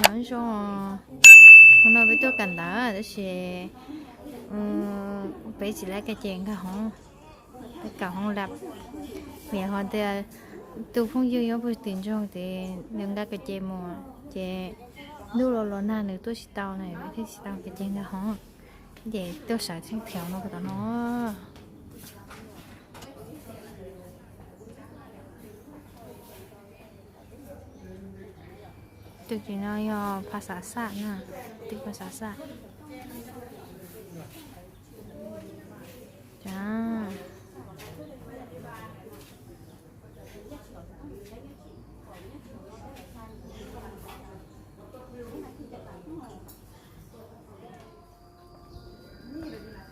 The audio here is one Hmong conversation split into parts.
Nyob zoo, hnub no peb tuaj kawm ntawv tab sis peb tsis laib ka ces nkag hoob, kawm hoob lab. Vim ho tias tus phooj ywg nyob puag tim nroog ces nws nkag ka ces mus ces ntuj los los nag nws tuaj tsis tau na, peb thiaj tsis tau ka ces nkag hoob. Ces tuaj sawv tseej thiav no tom no. Tus tim no yog phas xav xaj na, tim phas xav xaj.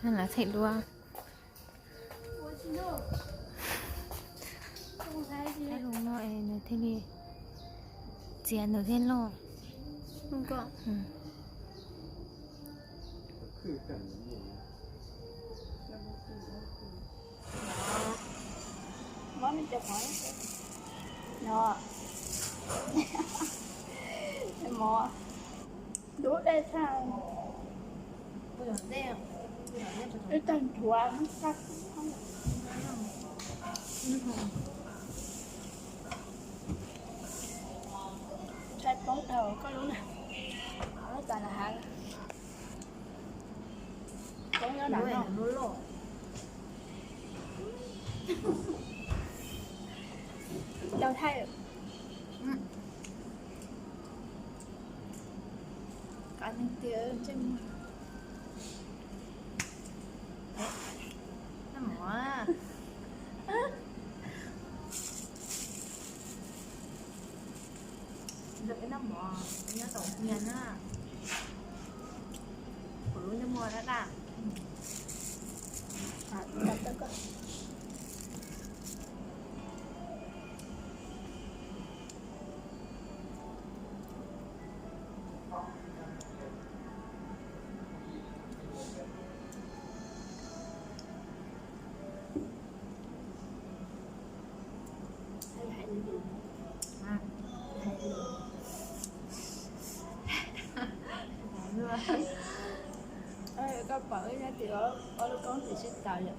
Lawv them duab. Lub no es nws thiaj li txiav nws thiaj loj. Dub dej tag. Ib tag nthuav. Saib paub tau koj lub na. Lub tas las hav. Paub nyob nram no. Tau thaij. Kav neeg tiag ntsej muag. Noj mov. Nrog peb noj mov, peb nyob tau ib pliag na. Kuv lub ntsej muag daj daj. Koj pom wb nyob tim ob lub koob tim sib tawv yom.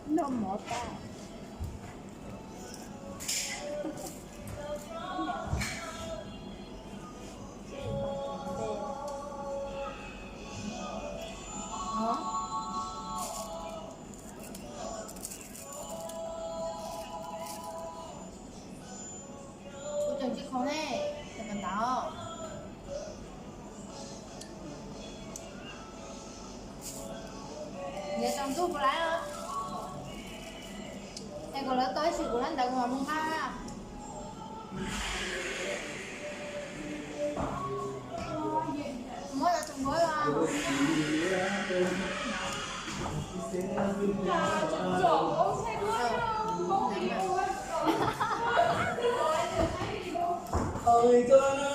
Noj mov tag. Kuv tseem tsis khoom ne, tseem kawm ntawv. Ntiav tsaus ntuj kuv lawv, es kuv lawv tau ib sim kuv lawv ntawd kuv mam mus nqa. Muab lawv tus nkuav los.